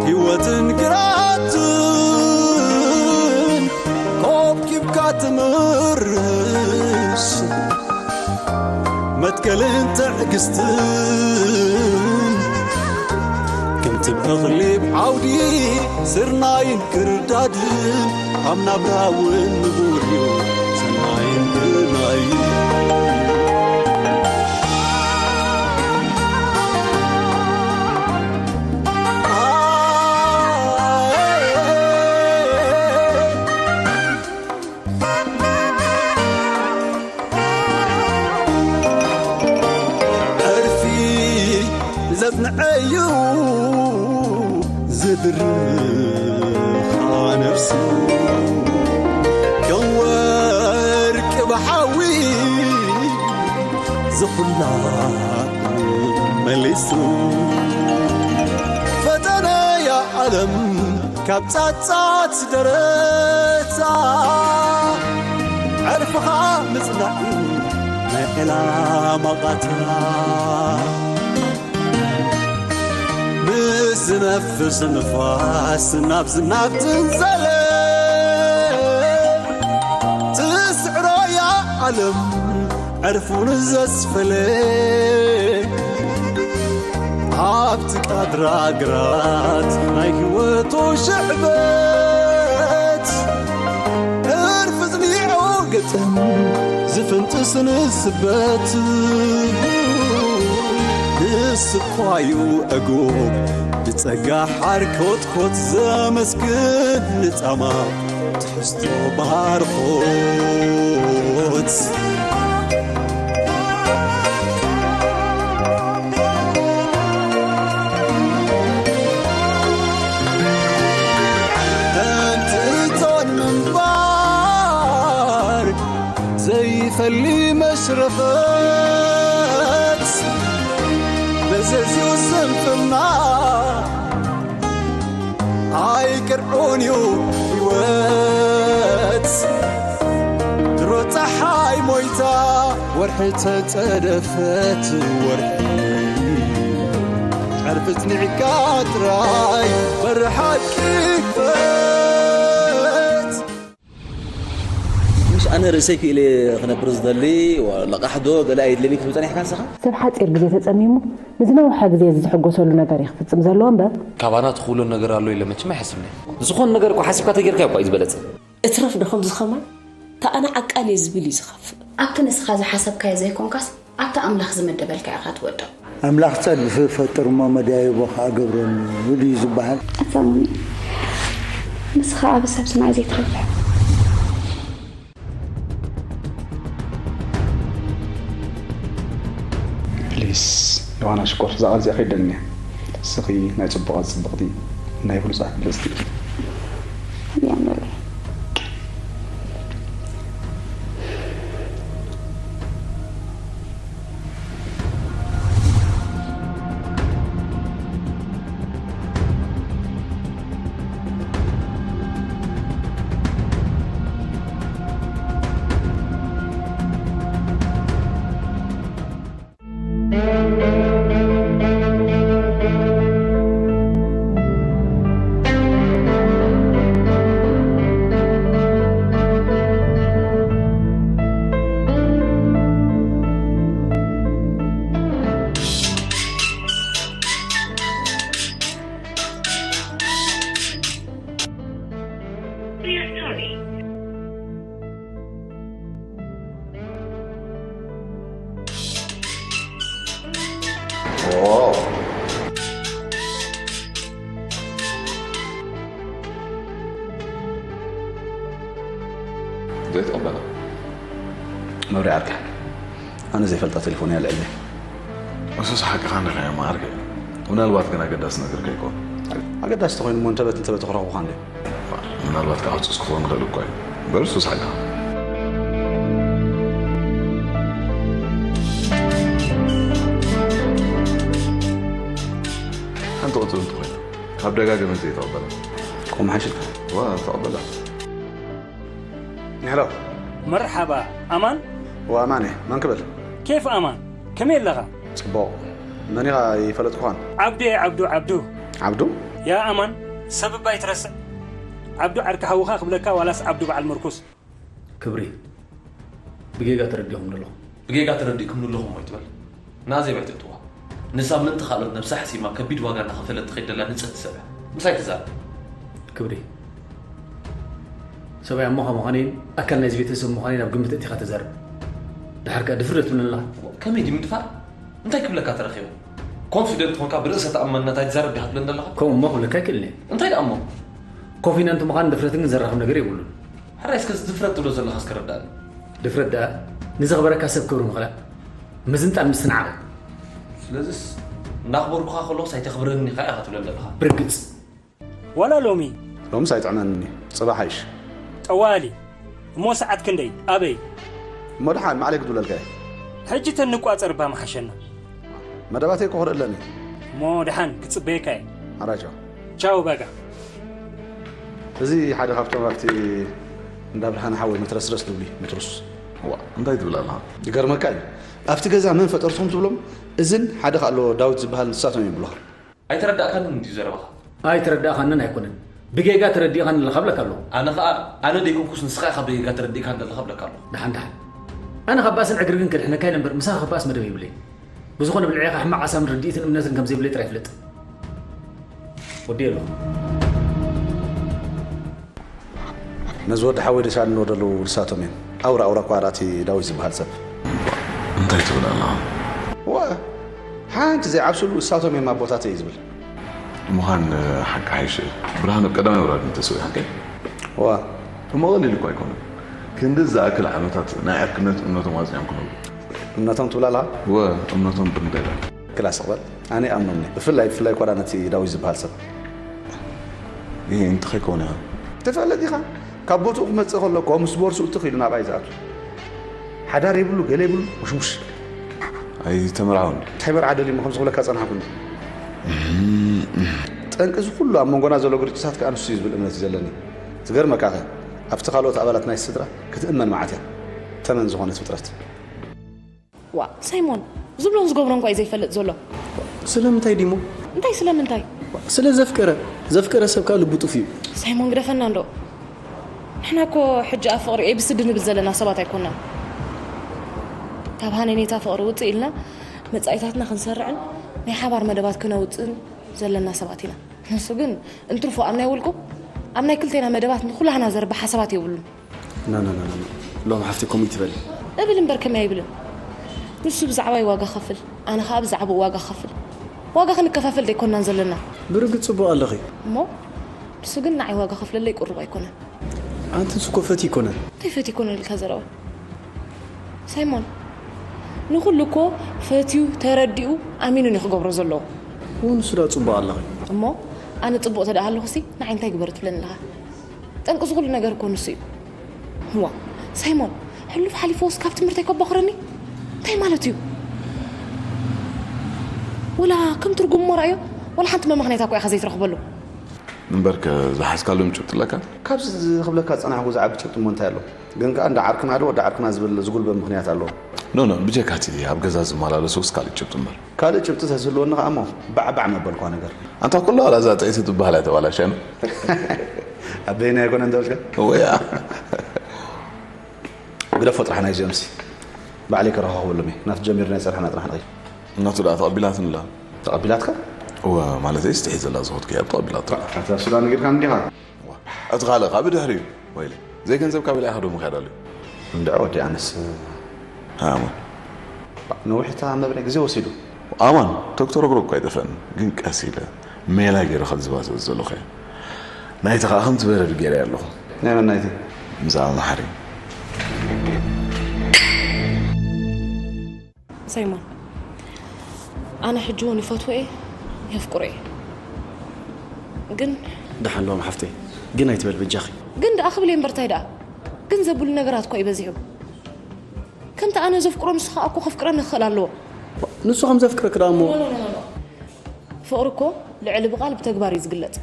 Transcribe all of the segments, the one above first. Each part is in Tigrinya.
ህይወትን ግራትን ኮብኪብካ ትምርስ፣ መትከልን ትዕግስትን ከምቲ ብእኽሊ ዓውዲ ስርናይን ክርዳድን ኣብ ናብራ እውን ንቡር እዩ ሰናይን ግርማይን። ዕርፊ ዘጽንዐዩ ዝድርኻ ነፍሱ ከም ወርቂ ብሓዊ ዝኹላ መሊሱ ፈተነያ ዓለም ካብ ጻጻት ደረታ ዕርፍኻ ምጽናዕ ናይ ዕላማ ቓታ። ምስ ዝነፍስ ንፋስ ናብ ዝናብ ትንዘለ ትስዕሮያ ዓለም ዕርፉን ዘስፈለ ኣብቲ ቃድራ ግራት ናይ ህይወቱ ሽዕበት ዕርፊ ዝኒዑ ግጥም ዝፍንጥስ ንስበት ንስኳዩ ዕጉብ ብጸጋ ሓርኮትኮት ዘመስግን ንጻማ ትሕዝቶ ባርኾት። እንትን ምንባር ዘይፈሊ መሽረፈት መዘዝኡ ስንፍና ኣይቅርዑን እዩ ህይወት። ድሮ ፀሓይ ሞይታ ወርሒ ተፀደፈት ወርሒ ዕርፊ ፅኒዕካ ጥራይ በሪ ሓቂ ክፈት። ምሽ ኣነ ርእሰይ ክኢለ ክነብር ዝደሊ ለቓሕዶ ገለ ኣይድልየኒ ክትብል ጸኒሕካ ንስኻ? ሰብ ሓጺር ግዜ ተጸሚሙ ንዝነውሐ ግዜ ዝሕጎሰሉ ነገር እዩ ክፍጽም ዘለዎ እምበር። ካባና ትኽእሎ ነገር ኣሎ ኢለ መቸም ኣይሓስብን እየ። ዝኾነ ነገር እኮ ሓሲብካ ተጌርካዮ እኮ እዩ ዝበለጸ። እትረፍ ዶ ከምዚ ከማን? እታ ኣነ ዓቃል እየ ዝብል እዩ ዝኸፍእ። ኣብቲ ንስኻ ዝሓሰብካዮ ዘይኮንካስ ኣብቲ ኣምላኽ ዝመደበልካ ኢኻ ትወድቕ። ኣምላኽ ጸድፊ ፈጥር እሞ መዳይቦ ከኣ ገብረሉ ድዩ ዝበሃል? ኣዛሙኒ ንስኻ ኣብ ሰብ ስማይ ዘይትኸፍዕ። ፕሊስ ዮሃና ሽኮር እዛ ቃል እዚኣ ከይደኒ እያ። እስኺ ናይ ጽቡቓት ጽብቕቲ ናይ ብሉጻት ብልጽቲ ኢኺ። የምሪ ዘይትቕበላ መብርያ ዓርከይ፣ ኣነ ዘይፈልጣ ቴሌፎን እያ ልዕለይ። እሱስ ሓቅኻ እንዲኻ ማዓርከይ። ምናልባት ግን ኣገዳሲ ነገር ከይኮን። ኣገዳሲ ተኾይኑ እሞ እንተበት እንተበት ክረኽቡኻ እንድዮም። ምናልባት ከዓ ህጹጽ ክኸውን ይኽእል እኳ እዩ። እምበር እሱስ ሓቅኻ። ሓንቲ ቁጽሪ እንተኾይኑ ካብ ደጋገመ ዘይተቐበላ። ከምኡ ሓይሽ ኢልካ። ዋ ተቐበላ። ሄሎ። መርሓባ ኣማን። ዋ ኣማን እየ። መን ክብል? ኬፍ ኣማን ከመይ ኣለኻ? ጽቡቕ። መን ኢኻ? ይፈለጥኩኻን። ዓብዱ እየ፣ ዓብዱ፣ ዓብዱ። ዓብዱ? ያ ኣማን፣ ሰብ እባ ኣይትረስዕ። ዓብዱ ዓርኪ ሓውኻ ክብለካ ዋላስ ዓብዱ በዓል ምርኩስ? ክብሪ፣ ብጌጋ ተረዲኹም ኣለኹም። ብጌጋ ተረዲእኩም ኣለኹም ወይ ትበል? ናዘይ ባይትእትዋ። ንሳ ምእንቲ ካልኦት ነብሳ ሓሲማ ከቢድ ዋጋ እናኸፈለት ትኸይድ ዘላ ንጽህቲ ሰብ እያ። ምሳይ ትዛረብ። ክብሪ፣ ሰብኣይ ኣሞኻ ምዃነይን ኣካል ናይዚ ቤተሰብ ምዃነይን ኣብ ግምት እቲኻ ተዛረብ። ድሓር ከኣ ድፍር ዶ ትብለኒ ኣለኻ? ከመይ ድዩ ምድፋር? እንታይ ክብለካ ተረኺቡ? ኮንፊደንት ኾንካ ብርእሰ ተኣማንነት ኣይትዛረብ ዲኻ ትብለኒ ዘለኻ? ከምኡ እሞ ክብለካ ኣይክእልን እየ። እንታይ ደኣ እሞ? ኮንፊደንት ምዃን ድፍረትን ግን ዘራኽብ ነገር የብሉን። ሕራይ እስከ እዚ ድፍረት ትብሎ ዘለኻ እስከ ረዳእኒ። ድፍረት ደኣ ንዘኽበረካ ሰብ ክብሪ ምኽላእ፣ ምዝንጣል ምስትንዓቕ። ስለዚስ እናኽበርኩኻ ከለኹስ ኣይተኽብረንን ኢኻ ኢኻ ትብለኒ ዘለኻ? ብርግጽ። ዋላ ሎሚ? ሎምስ ኣይጥዕመንን እዩ። ጽባሕ ኣይሽ። ጠዋሊ። እሞ ሰዓት ክንደይ? ኣበይ? እሞ ደሓን ማዕለይ ክድውለልካ እየ። ሕጂ ተንቋጸር እባ ምሓሸና። መደባተይ እኮ ክርኢ ኣለኒ። እሞ ደሓን ክጽበየካ እየ። ኣራይ ቻው። ቻው ባጋ። እዚ ሓደ ካብቶም ኣብቲ እንዳ ብርሃነ ሓወይ መትረስረስ ዝብሉ እዩ፣ መትረስረስ። ዋ፣ እንታይ ትብል ኣለኻ? ይገርመካ እዩ። ኣብቲ ገዛ መን ፈጠርትኹም ትብሎም፣ እዝን ሓደ ከኣ ኣሎ ዳዊት ዝበሃል ንሳቶም እዮም ይብሉኻ። ኣይተረዳእካንን እንድዩ ዘረባኻ። ኣይተረዳእካንን ኣይኮነን። ብጌጋ ተረዲእካኒ ኣለኻ እብለካ ኣለኹ። ኣነ ኸኣ፣ ኣነ ደይኮንኩስ ንስኻ ኢኻ ብጌጋ ተረዲእካኒ ዘለኻ እብለካ ኣለኹ። ደሓን፣ ደሓን። ኣነ ካብ ባእስን ዕግርግን ከድሕነካ ኢለ እምበር፣ ምሳኻ ክባእስ መደብ የብለይን። ብዝኾነ፣ ብልዕኻ ሕማቕ ኣሳምን ርድኢትን እምነትን ከም ዘይብለይ ጥራይ ፍለጥ። ወዲ ኣለኹ። ነዚ ወዲ ሓወይ ደሻ እንወደሉ ንሳቶም እዮም። ኣውራ ኣውራ እኳ ኣራቲ ዳዊት ዝበሃል ሰብ። እንታይ ትብል ኣለኻ? ዋ፣ ሓንቲ ዘይዓብስሉ እሳቶም እዮም ኣቦታተይ እዩ ዝብል። ምዃን ሓቂ ሓይሽ። ብርሃኑ ቀዳማይ ወራዲ እንተሰው ሓቂ። ዋ። እሞ ቀሊል እኮ ኣይኮነን። ክንዲ ዝኣክል ዓመታት ናይ ዕርክነት እምነቶም ኣጽኒዖም ክነብሩ። እምነቶም ትብል ኣለኻ? ወ፣ እምነቶም ብምንታይ? ክላስ ክበል። ኣነ ይኣምኖም እየ። ብፍላይ፣ ብፍላይ እኳ ደኣ ነቲ ዳዊት ዝበሃል ሰብ። ይሄ እንተኸይከውን ኢኻ። ትፈልጥ ኢኻ? ካብ ቦትኡ ክመጽእ ከሎ እኮ ምስ ቦርሱ እትኽ ኢሉ ናብኣ እዩ ዝኣቱ። ሓዳር የብሉ፣ ገለ የብሉ፣ ሙሽሙሽ። ኣይተመርዓውን። እንታይ መርዓ ደልዩ እሞ ከምዚ ክብለካ ጸናሕኩ እንጂ። ጠንቂ እዚ ኩሉ ኣብ መንጎና ዘሎ ግርጭታት ከኣ ንሱ እዩ ዝብል እምነት እዩ ዘለኒ። ዝገርመካ ከ፣ ኣብቲ ካልኦት ኣባላት ናይ ስድራ ክትእመን መዓት እያ። ተመን ዝኾነት ፍጥረት። ዋ፣ ሳይሞን፣ ዝብሎን ዝገብሮን እኳ እዩ ዘይፈልጥ ዘሎ። ስለምንታይ ዲሞ? እንታይ ስለምንታይ? ስለ ዘፍቀረ። ዘፍቀረ ሰብ ከኣ ልቡ ጥፉእ እዩ። ሳይሞን፣ ግደፈና እንዶ። ንሕና እኮ ሕጂ ኣብ ፍቕሪ ኤ ቢ ሲ ዲ ንብል ዘለና ሰባት ኣይኮናን። ካብ ሃነኔታ ፍቕሪ ውጽእ ኢልና መጻኢታትና ክንሰርዕን ናይ ሓባር መደባት ክነውጽእን ዘለና ሰባት ኢና። ንሱ ግን እንትርፎ ኣብ ናይ ውልቁ፣ ኣብ ናይ ክልቴና መደባት ንኹላህና ዘርብሕ ሓሳባት የብሉን። ና፣ ና፣ ና፣ ና፣ ና። ሎም ሓፍቲ ከምኡ ይትበል። እብል እምበር ከመይ ኣይብልን። ንሱ ብዛዕባይ ዋጋ ከፍል፣ ኣነ ኸኣ ብዛዕባኡ ዋጋ ከፍል። ዋጋ ክንከፋፈል ደይኮናን ዘለና። ብርግጽ ጽቡቕ ኣለኺ። እሞ ንሱ ግን ንዓይ ዋጋ ከፍለለይ ቁሩብ ኣይኮነን። ኣንቲ ንሱ እኮ ፈትዩ ኣይኮነን። እንታይ ፈትዩ ኣይኮነን ኢልካ ዘረባ? ሳይሞን፣ ንኹሉ እኮ ፈትዩ፣ ተረዲኡ፣ ኣሚኑን እዩ ክገብሮ ዘለዎ። እሞ ንሱ ደኣ ጽቡቕ ኣለኺ። እሞ ኣነ ጽቡቕ ተደኣ ኣለኹሲ፣ ንዓይ እንታይ ግበር ትብለኒ ኣለኻ? ጠንቂ እዚ ኩሉ ነገር እኮ ንሱ እዩ። እዋ፣ ሳይሞን፣ ሕሉፍ ሓሊፉ ወስ ካብ ትምህርተይ ከቦኽረኒ? እንታይ ማለት እዩ? ወላ ከም ትርጉም እሞ ረኣዮ፣ ወላ ሓንቲ መመኽነይታ እኮ ኢኻ ዘይትረኽበሉ። እምበርከ ዝሓዝካሎም ጭብጢ ኣለካ? ካብዚ ክብለካ ዝጸናሕኩ ዝዓቢ ጭብጢ እሞ እንታይ ኣሎ? ግን ከኣ እንዳ ዓርክና ዶ ወዲ ዓርክና ዝብል ዝጉልበ ምኽንያት ኣለዎ። ኖ፣ ኖ፣ ብጀካ እቲ ኣብ ገዛ ዝመላለሱ ውስ ካልእ ጭብጢ እምበር። ካልእ ጭብጢ ተዝህልወኒ ከኣ እሞ ባዕባዕ መበልኳ ነገር። ኣንታ ኩሉ ዋላ እዛ ጥዕይቲ ትበሃል ኣይተባላሽያን። ኣበይና ኣይኮነን ተበልካ? ወያ። ግደፎ ጥራሕ ናይዚኦምሲ። ባዕለይ ከረኻኽበሎም እየ። ናብቲ ጀሚርና ዝጸናሕና ጥራሕ ንኸይድ። እናቱ ደኣ ተቐቢላትኒ ኣላ። ተቐቢላትካ? እወ፣ ማለተይ፣ ስጢሒ ዘላ ዝኸድኩ እያ ተቐቢላትኒ። ኣታ ሱዳን ነጊርካኒ ዲኻ? እዋ፣ እቲ ካልእ ከኣ ብድሕሪኡ። ወይለ፣ ዘይገንዘብ ካብ ኢኻ ዶ ምኽያድ ኣልዩ? እንድዒ ወዲ ኣነስ። ኣማን። ነዊሕ እታ መብርሂ ግዜ ወሲዱ። ኣማን፣ ተግተረግሮ እኳ ኣይጠፍአን፣ ግን ቀስ ኢለ ሜላ ገይረ ከዝባዝበ ዘለኹ እየ። ናይቲ ከኣ ከምቲ በረድ ገይረ ኣለኹ። ናይ መን ናይቲ? ብዛዕባ መሓሪ። ሳይሞን፣ ኣነ ሕጂ እውን ይፈትዎ እየ፣ የፍቅሮ እየ። ግን ደሓን ሎም ሓፍተይ፣ ግን ኣይትበል በጃኺ። ግን ደኣ ክብል እየ እምበር እንታይ ደኣ? ግን ዘብሉ ነገራት እኮ እዩ በዚሑ። ከምቲ ኣነ ዘፍቅሮ ንሱ ኸኣ እኮ ከፍቅረኒ ክኽእል ኣለዎ። ንሱ ከም ዘፍቅረኪ ደኣ እሞ። ኖ፣ ኖ፣ ኖ፣ ኖ። ፍቕሪ እኮ ልዕሊ ብቓል ብተግባር እዩ ዝግለጽ።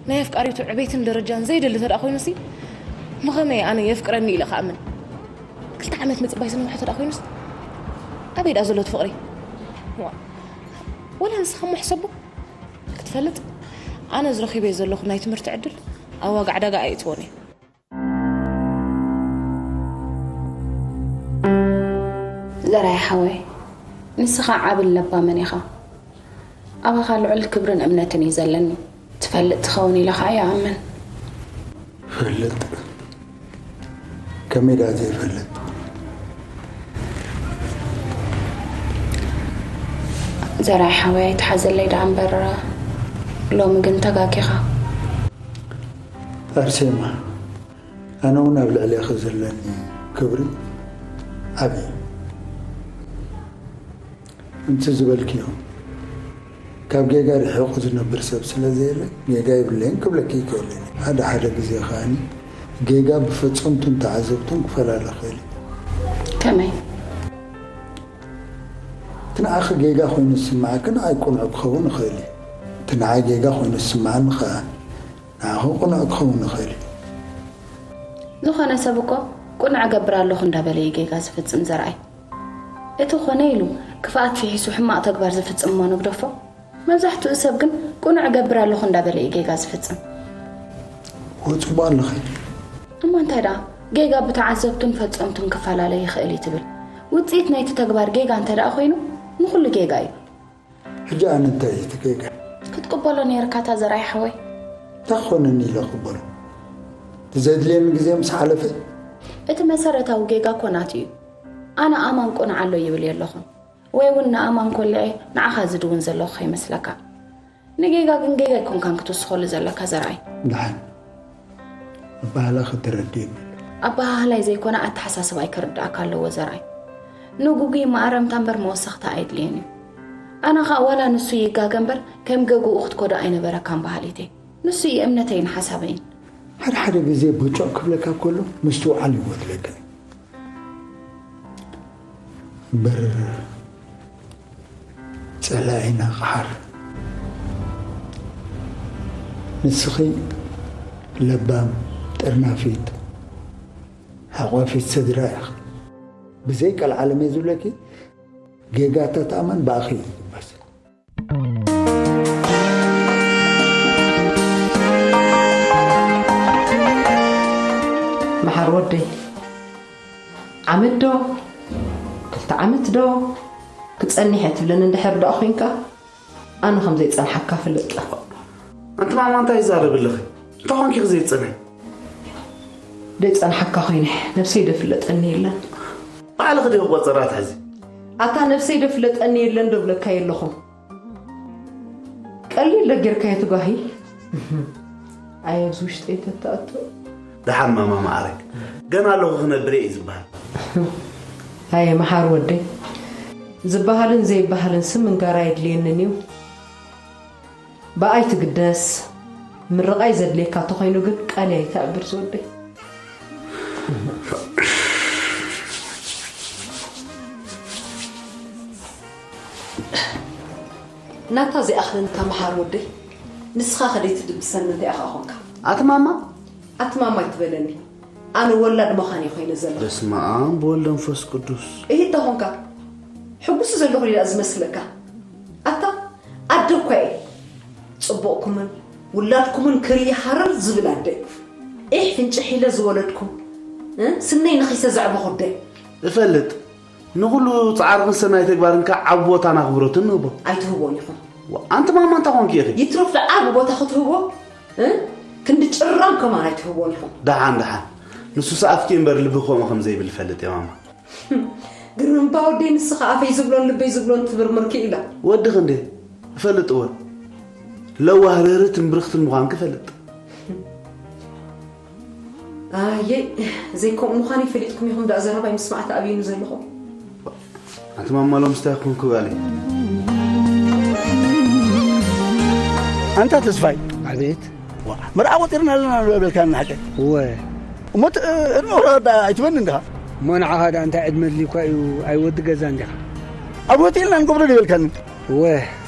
ናይ ኣፍቃሪቱ ዕቤትን ደረጃን ዘይደሊ ተደኣ ኮይኑሲ፣ ምኸመይ ኣነ የፍቅረኒ ኢለ ክኣምን? ክልተ ዓመት ምጽባይ ዝነውሐ ተደኣ ኮይኑስ፣ ኣበይ ደኣ ዘሎ እቲ ፍቕሪ? ዋ፣ ወላ ንስኻ እሞ ሕሰቦ። ክትፈልጥ፣ ኣነ ዝረኺበዮ ዘለኹ ናይ ትምህርቲ ዕድል ኣብ ዋጋ ዕዳጋ ኣየእትዎን እየ። ዘርኣይ ሓወይ፣ ንስኻ ዓብን ለባምን ኢኻ። ኣባኻ ልዑል ክብርን እምነትን እዩ ዘለኒ። ትፈልጥ ትኸውን ኢለ ኸኣ ይኣምን። ፈልጥ? ከመይ ደኣ ዘይፈልጥ? ዘርኣይ ሓወይ፣ ኣይትሓዘለይ ደኣ እምበር፣ ሎሚ ግን ተጋጊኻ። ኣርሴማ፣ ኣነ እውን ኣብ ልዕሌኺ ዘለኒ ክብሪ ዓብዪ። እንቲ ዝበልክዮ፣ ካብ ጌጋ ርሒቑ ዝነብር ሰብ ስለ ዘየለ፣ ጌጋ የብለይን ክብለኪ ይክእል እየ። ሓደ ሓደ ግዜ ከኣኒ ጌጋ ብፈጸምቱን ተዓዘብቱን ክፈላለ ይኽእል እዩ። ከመይ? እቲ ንዓኺ ጌጋ ኮይኑ ዝስምዓኪ ንዓይ ቅኑዕ ክኸውን ይኽእል እዩ። እቲ ንዓይ ጌጋ ኮይኑ ዝስምዓኒ ከኣ ንዓኺ ቅኑዕ ክኸውን ይኽእል እዩ። ዝኾነ ሰብ እኮ ቅኑዕ እገብር ኣለኹ እንዳበለ እዩ ጌጋ ዝፍጽም ዘርኣይ። እቲ ኾነ ኢሉ ክፍኣት ፊሒሱ ሕማቕ ተግባር ዝፍጽም እሞ ንግደፎ። መብዛሕትኡ ሰብ ግን ቅኑዕ እገብር ኣለኹ እንዳበለ እዩ ጌጋ ዝፍጽም። ወጽቦ ኣለኺ። እሞ እንታይ ደኣ ጌጋ ብተዓዘብቱን ፈጸምቱን ክፈላለ ይኽእል እዩ ትብል? ውጽኢት ናይቲ ተግባር ጌጋ እንተ ደኣ ኮይኑ ንኹሉ ጌጋ እዩ። ሕጂ ኣነ እንታይ እዩ እቲ ጌጋ? ክትቅበሎ ነይርካ እታ ዘርኣይ ሓወይ። እንታይ ክኾነኒ ኢለ ክቕበሎ? እቲ ዘድልየኒ ግዜ ምስ ሓለፈ? እቲ መሰረታዊ ጌጋ እኮ ናቱ እዩ። ኣነ ኣማን ቅኑዕ ኣሎ ይብል የለኹን። ወይ እውን ንኣማን ኮልዐ ንዓኻ ዝድውን ዘለኹ ከይመስለካ። ንጌጋ ግን ጌጋ ኣይኮንካን ክትውስኸሉ ዘለካ ዘርኣይ። ደሓን ኣበሃህላኺ ተረዲኡኒ ኣሎ። ኣበሃህላይ ዘይኮነ ኣተሓሳስባይ ክርድኣካ ኣለዎ ዘርኣይ። ንጉጉይ መኣረምታ እምበር መወሰኽታ ኣየድልየን እዩ። ኣነ ኸኣ ዋላ ንሱ ይጋገ እምበር ከም ገግኡ ክትከዶ ኣይነበረካን በሃሊት እየ። ንሱ እዩ እምነተይን ሓሳበይን። ሓደ ሓደ ግዜ ቦጮቕ ክብለካ ከሎ ምስትውዓል ይጎድለካ እዩ። እምበር ጸላኢና ቕሓር። ንስኺ ለባም፣ ጥርናፊት፣ ሓቋፊት ስድራ ኢኺ። ብዘይ ቀልዓለም እየ ዝብለኪ፣ ጌጋታት ኣማን ብኣኺ እዩ ዝባስ። መሓር ወደይ፣ ዓመት ዶ ክልተ ዓመት ዶ ክጸኒሕ እየ ትብለኒ እንድሕር ደኣ ኮይንካ፣ ኣነ ከም ዘይጸንሓካ ፍለጥ። ኣንቲ ማማ እንታይ ይዛረብ ኣለኺ? እንታይ ኮንኪ ኢኺ ዘይትጸንሒ? ደይጸንሓካ ኮይነ ነብሰይ ዶ ፍለጠኒ የለን። ባዕልኺ ዲኺ ቆጸራ ትሕዚ? ኣታ ነብሰይ ዶ ፍለጠኒ የለን ዶ ብለካ የለኹ። ቀሊል ዶ ጌርካዮ ትጓሂ? ኣየ ኣብዚ ውሽጠይ ተተኣቶ። ደሓን ማማ መዓረይ፣ ገና ኣለኹ ክነብር እየ እዩ ዝበሃል። ኣየ መሓር ወደይ፣ ዝበሃልን ዘይበሃልን ስም ምንጋር ኣየድልየንን እዩ። ብኣይ ትግደስ። ምርቓይ ዘድልየካ ተኾይኑ ግን ቃል ኣይተዕብር ዝወደይ። ናታ ዘይኣኽለኒ ተመሃር ወደይ። ንስኻ ከደይ ትድብሰኒ እንታይ ኢኻ ኾንካ? ኣቲ ማማ። ኣቲ ማማ ኣይትበለኒ። ኣነ ወላድ መኻን እየ ኮይነ ዘለኹ። በስመ ኣብ ወወልድ ወመንፈስ ቅዱስ። እሂ እንተ ኾንካ፣ ሕጉሲ ዘለኹ ድዩ ዝመስለካ? ኣታ ኣደ እኳ እየ። ጽቡቕኩምን ውላድኩምን ክርኢ ሃረር ዝብል ኣደ። ኢሕ ፍንጭሕ ኢለ ዝወለድኩ፣ እ? ስነይ ነኺሰ ዘዕበኹ ኣደ። እፈልጥ። ንኹሉ ጻዕርኽን ሰናይ ተግባርን ከኣ ዓቢ ቦታን ኣኽብሮትን ንህቦ። ኣይትህቦን ኢኹም። ዋ፣ ኣንቲ ማማ እንታይ ኾንኪ ኢኺ? ይትረፍ ደኣ ዓቢ ቦታ ክትህቦ፣ እ? ክንዲ ጭራም ከማን ኣይትህቦን ኢኹም። ደሓን፣ ደሓን። ንሱስ ኣፍኪ እምበር ልቢ ከምኡ ከም ዘይብል እፈልጥ እየ ማማ። ግርም እባ ወደይ፣ ንስኻ ኣፈይ ዝብሎን ልበይ ዝብሎን ትምርምር ክኢላ። ወድኺ እንዴ? እፈልጥ እወ። ለዋህ ርህርህትን ብርኽትን ምዃንኪ እፈልጥ። ኣየ፣ ዘይከምኡ ምዃነይ ፈሊጥኩም ኢኹም ደኣ ዘረባይ ምስማዕ ተኣብዩኒ ዘለኹም። ኣንቲ ማማ ሎምስ እንታይ ኮንኩ ጓለይ? ኣንታ ተስፋይ። ኣቤት። ዋ፣ መርዓ ቆጺርና ኣለና ዶ በልካኒ ሓቀይ? እወ። እሞ ት-፣ ዕድመ ወላ ወዳ ኣይትበኒ እንዲኻ? እሞ ንዓኻ ደኣ እንታይ ዕድመ ኣድልዩካ እዩ ኣይ ወዲ ገዛ እንዲኻ? ኣብ ሆቴል ኢና ንገብሮ ዶ በልካኒ? እወ።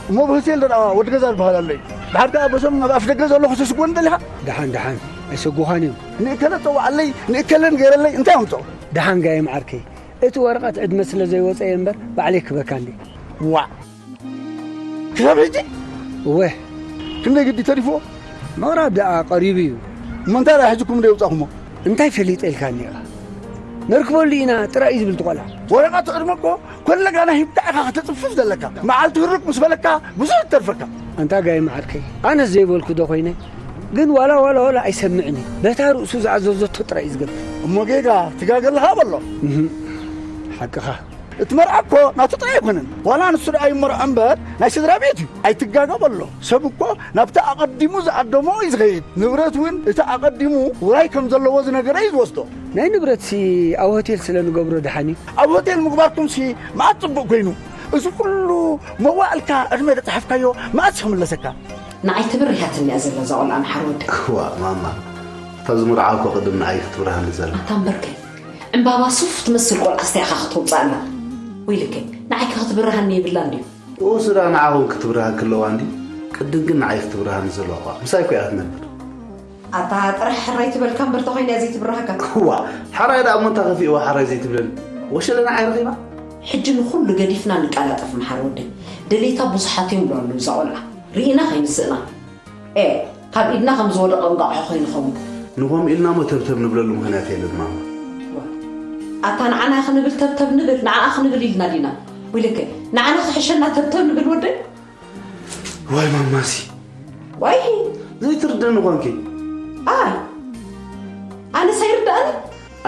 እሞ ብሆቴል ደኣ ወዲ ገዛ ዝበሃል ኣሎ እዩ። ድሓር ከኣ በዞም ኣብ ኣፍ ደገ ዘለኹ ትስጎኒ ደሊኻ? ደሓን፣ ደሓን። ኣይሰጉኻን እዮም። ንእከለ ጸውዓለይ፣ ንእከለ ንገረለይ፣ እንታይ ኣምጽኦ? ደሓን ጋይም ዓርከይ። እቲ ወረቐት ዕድመ ስለ ዘይወጸ እየ እምበር ባዕለይ ክበካ እንዴ። ዋእ! ክሳብ ሕጂ እወ። ክንደይ ግዲ ተሪፍዎ? ምቕራብ ደኣ ቀሪቡ እዩ። እሞ እንታይ ደኣ ሕጂ ኩም ደይ ውጻኹሞ? እንታይ ፈሊጠ ኢልካኒ ኢኻ? ነርክበሉ ኢና ጥራይ እዩ ዝብል እቲ ቆልዓ። ወረቐት ዕድመ እኮ ኮለጋና ሂብካ ኢኻ ከተጽፍፍ ዘለካ። መዓልቲ ህርቅ ምስ በለካ ብዙሕ ትተርፈካ። ኣንታ ጋይ መዓርከይ፣ ኣነስ ዘይበልኩ ዶ ኮይነ? ግን ዋላ ዋላ ዋላ ኣይሰምዕን እዩ። በታ ርእሱ ዝኣዘዘቶ ጥራይ እዩ ዝገብር። እሞ ጌጋ ትጋገ ኣለኻ በሎ። እህ፣ ሓቅኻ። እቲ መርዓ እኮ ናቱ ጥራይ ኣይኮነን። ዋላ ንሱ ደኣ ይመርዖ እምበር ናይ ስድራ ቤት እዩ። ኣይትጋገ በሎ። ሰብ እኮ ናብቲ ኣቐዲሙ ዝኣደሞ እዩ ዝኸይድ። ንብረት እውን እቲ ኣቐዲሙ ውራይ ከም ዘለዎ ዝነገረ እዩ ዝወስዶ። ናይ ንብረትሲ ኣብ ሆቴል ስለ ንገብሮ ደሓን እዩ። ኣብ ሆቴል ምግባርኩምሲ መዓት ጽቡቕ ኮይኑ። እዚ ኩሉ መዋእልካ ዕድመ ዘጽሓፍካዮ መዓስ ክምለሰካ? ንዓይ ተበሪሃትኒ እያ ዘላ እዛ ቆልዓ መሓር ወዲ። እዋ ማማ፣ እታ ዝምርዓ እኮ ቅድም ንዓይ ክትብርሃኒ ዘላ። ኣታ እምበርከ ዕምባባ ሱፍ ትመስል ቆልዓ ስታይ ኢኻ ከተውፅኣና? ወይልከ ንዓይ ከ ክትብርሃኒ የብላን ድዩ? እሱ ደኣ ንዓኹም ክትብርሃኪ ኣለዋ እንዲ፣ ቅድም ግን ንዓይ ክትብርሃኒ ዘለዋ እኳ ምሳይ እኮ እያ ትነብር። ኣታ ጥራሕ ሕራይ ትበልካ እምበር ተኾይና እያ ዘይትብርሃካ። እዋ፣ ሓራይ ደኣ እሞ እንታይ ከፊእዋ ሓራይ ዘይትብለኒ? ወሸለ ንዓይ ረኺባ? ሕጂ ንኹሉ ገዲፍና ንቀላጠፍ መሓር ወደይ። ደሌታ ብዙሓት እዮም ብሎ ኣለዉ እዛ ቆልዓ። ርኢና ከይንስእና። ኤ፣ ካብ ኢድና ከም ዝወደቐ እንቋቑሖ ኮይኑ ኸውን። ንኸምኡ ኢልና እሞ ተብተብ ንብለሉ ምኽንያት የለን ማማ። ዋ፣ ኣታ ንዓና ክንብል ተብተብ ንብል፣ ንዓኣ ክንብል ኢልና ዲና? ወይለከ፣ ንዓና ክሕሸና ተብተብ ንብል ወደይ? ዋይ ማማሲ። ዋይ። ዘይትርድእኒ ኾንኪ። ኣይ። ኣነስ ኣይርድኣኒ?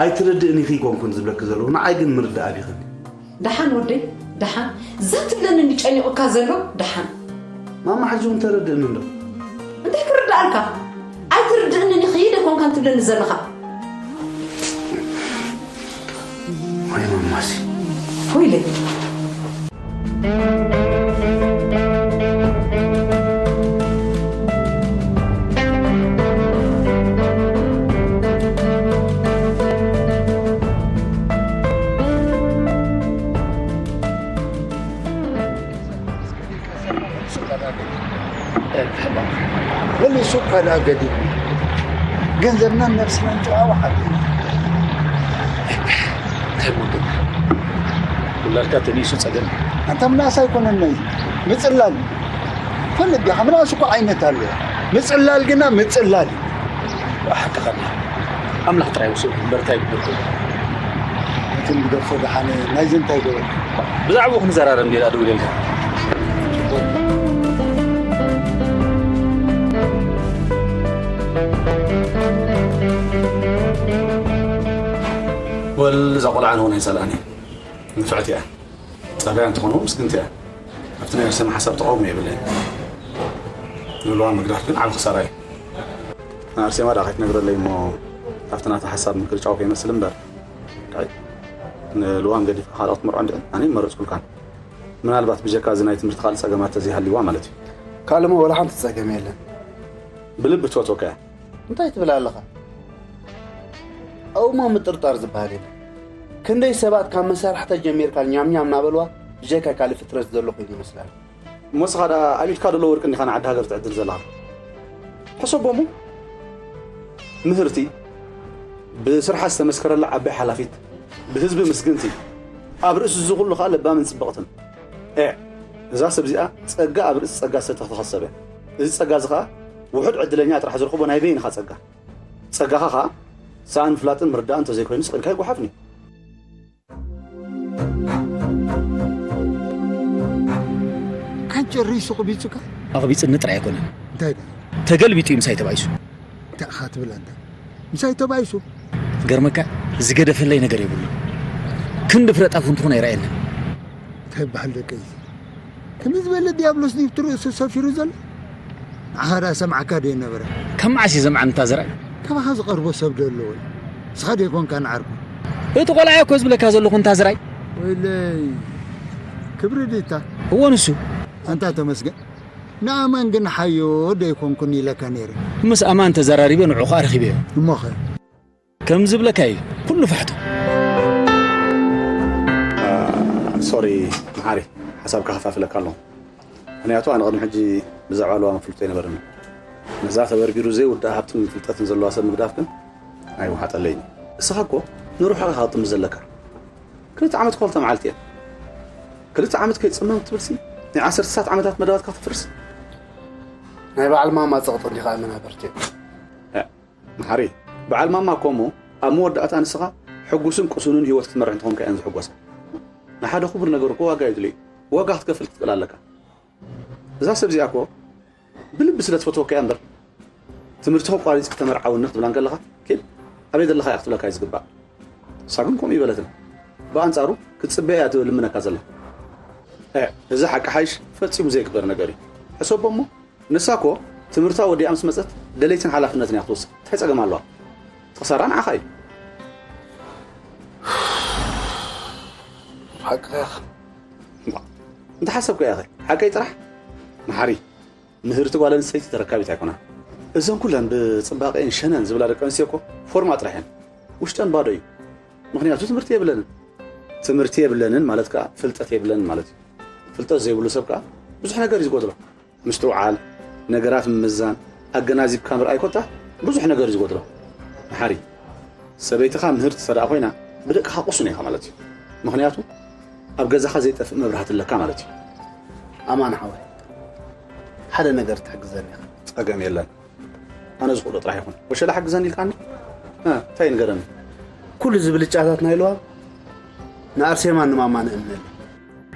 ኣይትርድእኒ ኢኺ ኣይኮንኩን ዝብለኪ ዘለኹ፣ ንዓይ ግን ምርዳእ ኣቢኽኒ። ደሓን ወደይ፣ ደሓን። እዛ ትብለኒ እንዲ ጨኒቑካ ዘሎ፣ ደሓን። ማማ ሕጂ እውን ተረድእኒ እንዶ። እንታይ ክርድኣልካ? ኣይትርድእንን ኢኺ ዶ ኮንካን ትብለኒ ዘለኻ? ዋይ ማማሲ። ወይለይ። መሊሱ ካልኣ ገዲሉ። ገንዘብናን ነብስናን ጨዋ ወሓደ። እንታይ እሞ ግን ውላድካ ተንኢሱ ጸገም። ኣንታ ምንኣስ ኣይኮነን ናይ ምጽላል። ፈልጥ ዲኻ? ምንኣስ እኮ ዓይነት ኣሎ። ምጽላል ግና ምጽላል እዩ። ሓቅኻ እንዲኻ። ኣምላኽ ጥራይ ውሱን እምበር እንታይ ይግበር ኮይኑ። እቲ ንግደፎ ደሓነ ናይዚ እንታይ ገበርካ? ብዛዕባኡ ክንዘራረብ እንዲና ደውለ ኢልካ። ወል እዛ ቆልዓ ንውን ኣይጸልኣን እየ። ንፍዕቲ እያ። ጸላያ እንተኾነ እውን ምስግንቲ እያ። ኣብቲ ናይ ኣርሴማ ሓሳብ ተቓውሞ የብለይን። ንልዋ ምግዳፍ ግን ዓቢ ክሳራ እዩ። ንኣርሴማ ደኣ ከይትነግረለይ እሞ ኣብቲ ናታ ሓሳብ ምክርጫው ከይመስል እምበር። ዳይ፣ ንልዋም ገዲፍካ ካልእ ክትመርዖ እንድዒ ኣነ ኣይመረጽኩልካን። ምናልባት ብጀካ እዚ ናይ ትምህርቲ ካልእ ጸገማት ተዘይሃልይዋ ማለት እዩ። ካልእሞ ወላ ሓንቲ ጸገም የለን። ብልቢ ትፈትወካ እያ። እንታይ ትብል ኣለኻ? ኣብኡማ ምጥርጣር ዝበሃል የለን። ክንደይ ሰባት ካብ መሳርሕታ ጀሚርካ ኛም ኛም እናበልዋ ብጀካ ካልእ ፍጥረት ዘሎ ኮይኑ ይመስላል። እሞ ንስኻ ደኣ ኣብ ኢድካ ዘሎ ወርቂ እንዲኻ ንዓዲ ሃገር ትዕድል ዘለኻ። ሕሰቦ እሞ። ምህርቲ፣ ብስርሓ ዝተመስከረላ ዓባይ ሓላፊት፣ ብህዝቢ ምስግንቲ፣ ኣብ ርእሲ እዚ ኩሉ ኸኣ ለባምን ጽብቕትን። ኤዕ፣ እዛ ሰብ እዚኣ ጸጋ ኣብ ርእሲ ጸጋ ዝተተኸሰበ። እዚ ጸጋ እዚ ኸኣ ውሑድ ዕድለኛ ጥራሕ ዝረኽቦ ናይ በይንኻ ጸጋ። ጸጋኻ ኸኣ ሰኣን ምፍላጥን ምርዳእን እንተዘይኮይኑ ስቕ ኢልካ ኣይጓሓፍን እዩ። ዓንጨሪሱ ቅቢጹካ? ኣቕቢጽኒ ጥራይ ኣይኮነን። እንታይ ደኣ? ተገልቢጡ እዩ ምሳይ ተባኢሱ። እንታይ ኢኻ ትብል ኣንታ? ምሳይ ተባኢሱ? ገርመካ፣ ዝገደፈለይ ነገር የብሉን። ክንዲ ፍረ ጣፍ እንተኾነ ኣይረኣየንን። እንታይ ይበሃል ደቀይ? ከመይ ዝበለ ዲያብሎስ ድዩ ኣብቲ ርእሱ ሰፊሩ ዘሎ? ንዓኻ ደኣ ሰምዓካ ድየ ነበረ? ካብ መዓስ እዩ ዘምዓኒ እታ ዘርኣይ? ካባኻ ዝቐርቦ ሰብ ዶ ኣለዎ? ንስኻ ዶ ኣይኮንካን ዓርኩ? እቲ ቆልዓ እየ እኮ ዝብለካ ዘለኹ እንታ ዘርኣይ። ወይለይ፣ ክብሪ ድታ? እዎ ንሱ። ኣንታ ተመስገን። ንኣማን ግን ሓዮ ዶ ኣይኮንኩን ኢለካ ነይረ። ምስ ኣማን ተዘራሪበ ንዑ ኸኣ ረኺበዮ። እሞኸ? ከም ዝብለካ እዩ፣ ኩሉ ፋሕቶ። ሶሪ መሓሪ፣ ሓሳብካ ከፋፍለካ ኣለኹ። ምኽንያቱ ኣነ ቅድሚ ሕጂ ብዛዕባ ልዋም ፍልጦ ኣይነበረኒ። ነዛ ተበርቢሩ ዘይውዳእ ሃብትን ፍልጠትን ዘለዋ ሰብ ምግዳፍ ግን ኣይወሓጠለይን። ንስኻ እኮ ንሩሕኻ ክትጥምት ዘለካ። ክልተ ዓመት እኮ ክልተ መዓልቲ እያ። ክልተ ዓመት ከይጽመም ክትብልሲ ናይ ዓሰርተታት ዓመታት መዳወትካ ክተፍርስ? ናይ በዓል ማማ ጸቕጢ እንዲኻ መናበርቲ። እ፣ መሓሪ፣ በዓል ማማ እኮ እሞ ኣብ መወዳእታ ንስኻ ሕጉስን ቅሱንን ህይወት ክትመርሕ እንተኾንካ እየን ዝሕጎሳ። ንሓደ ክቡር ነገር እኮ ዋጋ የድልዮ። ዋጋ ክትከፍል ክትክእል ኣለካ። እዛ ሰብ እዚኣ እኮ ብልቢ ስለ ትፈትወካ እያ እምበር፣ ትምህርቲ ኣቋሪጽ ክተመርዓውኒ ክትብላ እንከለኻ፣ ኪድ ኣበይ ዘለኻ እያ ክትብለካ እዩ ዝግባእ። ንሳ ግን ከምኡ ይበለትና። ብኣንጻሩ ክትጽበያ እያ ትልምነካ ዘላ። እ፣ እዚ ሓቂ ሓይሽ ፈጺሙ ዘይግበር ነገር እዩ። ሕሰቦ እሞ፣ ንሳ እኮ ትምህርታ ወዲኣ ምስ መጸት ደለይትን ሓላፍነትን እያ ክትወስድ። እንታይ ጸገም ኣለዋ? እቲ ክሳራ ንዓኻ እዩ። ሓቅኻ ኢኻ። እባ፣ እንተሓሰብካዮ ኢኻ። ሓቀይ ጥራሕ መሓሪ። ምህርቲ ጓል ኣንስተይቲ ተረካቢት ኣይኮናን። እዘን ኩለን ብጽባቐኤን ሸነን ዝብላ ደቂ ኣንስትዮ እኮ ፎርማ ጥራሕ እየን። ውሽጠን ባዶ እዩ። ምኽንያቱ ትምህርቲ የብለንን። ትምህርቲ የብለንን ማለት ከኣ ፍልጠት የብለንን ማለት እዩ። ፍልጠት ዘይብሉ ሰብ ከኣ ብዙሕ ነገር እዩ ዝጎድሎ። ምስትውዓል፣ ነገራት ምምዛን፣ ኣገናዚብካ ምርኣይ ኮታ ብዙሕ ነገር እዩ ዝጎድሎ። መሓሪ፣ ሰበይትኻ ምህርቲ እንተ ደኣ ኮይና ብደቅኻ ቅሱን ኢኻ ማለት እዩ። ምኽንያቱ ኣብ ገዛኻ ዘይጠፍእ መብራህቲ ኣለካ ማለት እዩ። ኣማን ሓወይ፣ ሓደ ነገር ትሕግዘኒ ኢኻ። ጸገም የለን። ኣነ ዝኽእሎ ጥራሕ ይኹን። ወሸላ ሓግዘኒ ኢልካኒ? እ፣ እንታይ ንገረኒ? ኩሉ እዚ ብልጫታት ናይ ልዋም ንኣርሴማን ንማማን እእምነለይ።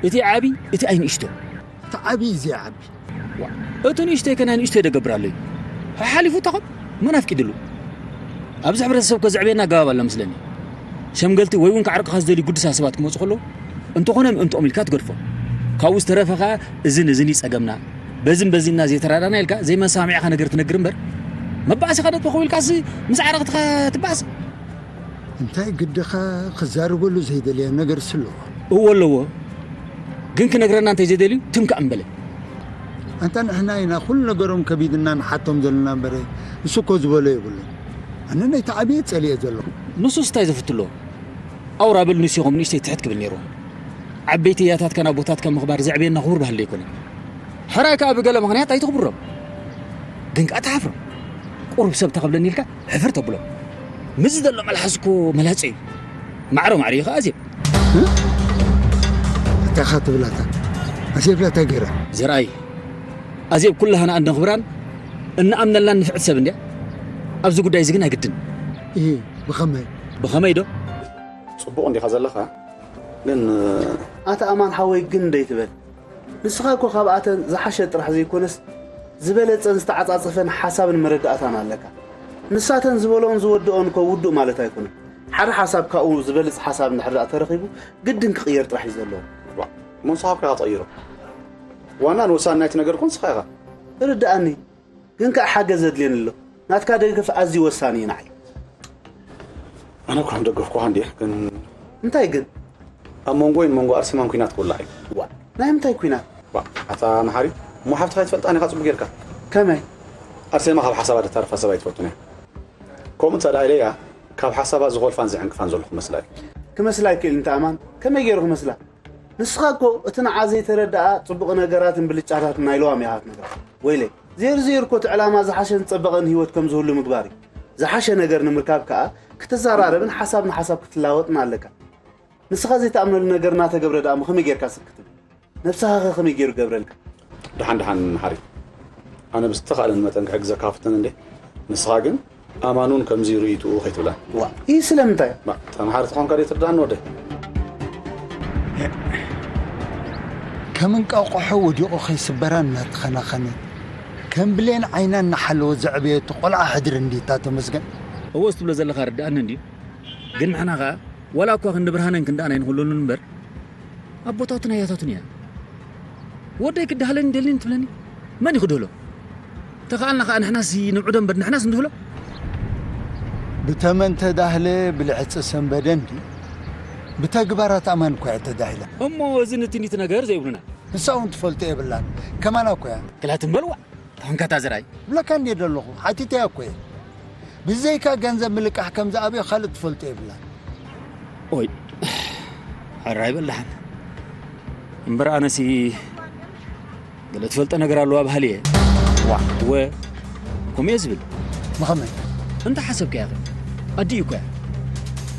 እቲ ዓቢ፣ እቲ ኣይ ንእሽቶ። እቲ ዓቢ እዚ ዓቢ። ዋ፣ እቲ ንእሽተይ ከ ናይ ንእሽተይ ደገብር ኣሎ እዩ። ሓሓሊፉ እታ ኸም መን ኣፍቂድሉ? ኣብዚ ሕብረተሰብ እኮ ዘዕብየና ኣገባብ ኣሎ መስለኒ። ሸምገልቲ ወይ እውን ክዓርቅኻ ዝደልዩ ግዱሳት ሰባት ክመጹ ከለዉ፣ እንተኾነ ምእንትኦም ኢልካ ትገድፎ። ካብኡ ዝተረፈ ኸኣ እዝን እዝን እዩ ጸገምና። በዝን በዚንና ዘይተራዳና ኢልካ ዘይመሳምዒኻ ነገር ትነግር እምበር፣ መባእሲኻ ነጥበ ኸው ኢልካስ ምስ ዓረቕትኻ ትባእስ። እንታይ ግድኻ ክዛረበሉ ዘይደልዮ ነገርስ ኣለዎ? እወ ኣለዎ። ግን ክነግረና እንተይ ዘይደልዩ ትም ከኣ ምበለ። ኣንታ ንሕና ኢና ኩሉ ነገሮም ከቢድና ንሓቶም ዘለና እምበር፣ ንሱ እኮ ዝበሎ የብሉን። ኣነ ነቲ ዓብየ ጸሊኤ ዘለኹ። ንሱስ እንታይ ዘፍቱ ኣለዎ? ኣውራ በል ንሱ ይኹም ንእሽተይ ትሕት ክብል ነይርዎ። ዓበይቲ እያታትካን ኣቦታትካን ምኽባር ዘዕብየና ክቡር ባህሊ ኣይኮነን። ሕራይ ከኣ ብገለ ምኽንያት ኣይትኽብሮም። ግን ከኣ ትሓፍሮም። ቁሩብ ሰብ ተኸብለኒ ኢልካ ሕፍር ተብሎ። ምስዚ ዘሎ መልሓስ እኮ መላጸ እዩ። ማዕሮ ማዕሪኡ ኸዓ ኣዜብ። እንታይ ኢኻ ትብላታ? ኣዜብ ኢላ እንታይ ገይራ? ዘርኣይ፣ ኣዜብ ኩላህና እነኽብራን እንኣምነላን ንፍዕቲ ሰብ እንድያ። ኣብዚ ጉዳይ እዚ ግን ኣይግድን። እሂ፣ ብኸመይ? ብኸመይ ዶ? ጽቡቕ እንዲኻ ዘለኻ፣ ግን ኣታ ኣማን ሓወይ ግን ደይትበል። ንስኻ እኮ ካብኣተን ዝሓሸ ጥራሕ ዘይኮነስ ዝበለጸን ዝተዓጻጸፈን ሓሳብን መረዳእታን ኣለካ። ንሳተን ዝበለኦን ዝወደኦን እኮ ውዱእ ማለት ኣይኮነን። ሓደ ሓሳብ ካብኡ ዝበልጽ ሓሳብ እንድሕር ደኣ ተረኺቡ ግድን ክቕየር ጥራሕ እዩ ዘለዎ። ዋ፣ እሞ ንስኻ እኮ ኢኻ ትቕይሮ። ዋናን ወሳኒ ናይቲ ነገር እኮ ንስኻ ኢኻ። ርድኣኒ። ግን ከኣ ሓገዝ ዘድልየኒ ኣሎ። ናትካ ደገፍ ኣዝዩ ወሳኒ እዩ ንዓይ። ኣነ እኳ ምደገፍኩኻ እንድየ፣ ግን እንታይ ግን? ኣብ መንጎይን መንጎ ኣርሴማን ኲናት ክውላዕ እዩ። ዋ፣ ናይ ምንታይ ኲናት? ዋ፣ ኣታ መሓሪ፣ እሞ ሓፍትኻ ኣይትፈልጣን ኢኻ ጽቡቕ ጌርካ። ከመይ? ኣርሴማ ካብ ሓሳባ ደታርፋ ሰብ ኣይትፈቱን እያ። ከምኡ እንተ ደኣ ኢለያ፣ ካብ ሓሳባ ዝኾልፋን ዝዕንቅፋን ዘለኹ ክመስላ እዩ። ክመስላ ይክእል እንተ ኣማን፣ ከመይ ገይሩ ክመስላ? ንስኻ እኮ እቲ ንዓ ዘይተረድኣ ጽቡቕ ነገራትን ብልጫታትን ናይ ለዋም ኢኻ ትነግራ። ወይለይ፣ ዜርዚር እኮ እቲ ዕላማ ዝሓሸን ዝጸበቐን ህይወት ከም ዝህሉ ምግባር እዩ። ዝሓሸ ነገር ንምርካብ ከኣ ክትዘራረብን ሓሳብ ንሓሳብ ክትለዋወጥን ኣለካ። ንስኻ ዘይትኣምነሉ ነገር እናተገብረ ደኣ እሞ ከመይ ጌርካ ስቅ ክትብል? ነብስኻ ኸ ከመይ ገይሩ ገብረልካ? ደሓን ደሓን መሓሪ። ኣነ ብዝተኻእለኒ መጠን ክሕግዘካ ክፍትን እንዴ። ንስኻ ግን ኣማኑን ከምዚ ርእይትኡ ከይትብላ። ዋ፣ ይህ ስለምንታይ? ባ፣ ተምሓር ተኾንካ ዶ ትርዳእኒ ወደይ? ከም እንቃቆሖ ወዲቑ ከይስበራ እናተኸናኸነት፣ ከም ብሌን ዓይና እናሓለወ ዘዕበየቶ ቆልዓ ሕድሪ እንዲታ ተመስገን። እወ፣ ዝትብሎ ዘለኻ ርድኣኒ እንድዩ። ግን ንሕና ኸኣ ዋላ እኳ ክንዲ ብርሃነን ክንዲ ኣናይን ኣይንኹለሉን እምበር፣ ኣቦታቱን ኣያታቱን እያ። ወደይ ክዳህለኒ ደልኒ ትብለኒ? መን እዩ ክድህሎ? ተኻኣልና ኸኣ ንሕናስ ንብዕዶ እምበር ንሕናስ ንድህሎ? ብተመን ተዳህለ ብልዕጺ ሰንበደ እንዲ፣ ብተግባራት ኣማን እኳ እያ ተዳሂላ። እሞ እዚ ንትኒት ነገር ዘይብሉና። ንሳ እውን ትፈልጦ የብላን። ከማና እኮ እያ። ክላት እምበልዋ። ተኾንካ እታ ዘርኣይ። ብለካ እንድየ ዘለኹ፣ ሓቲተያ እኮ እየ። ብዘይካ ገንዘብ ምልቃሕ ከም ዝኣብዮ ካልእ ትፈልጦ የብላን። ኦይ፣ ሕራይ በል ደሓን። እምበር ኣነሲ ገለ ትፈልጦ ነገር ኣለዋ በሃሊ እየ። ዋ፣ ወ፣ ከምኡ እየ ዝብል። ብኸመይ? እንተ ሓሰብካያ ኸ? ኣዲኡ እኮ እያ።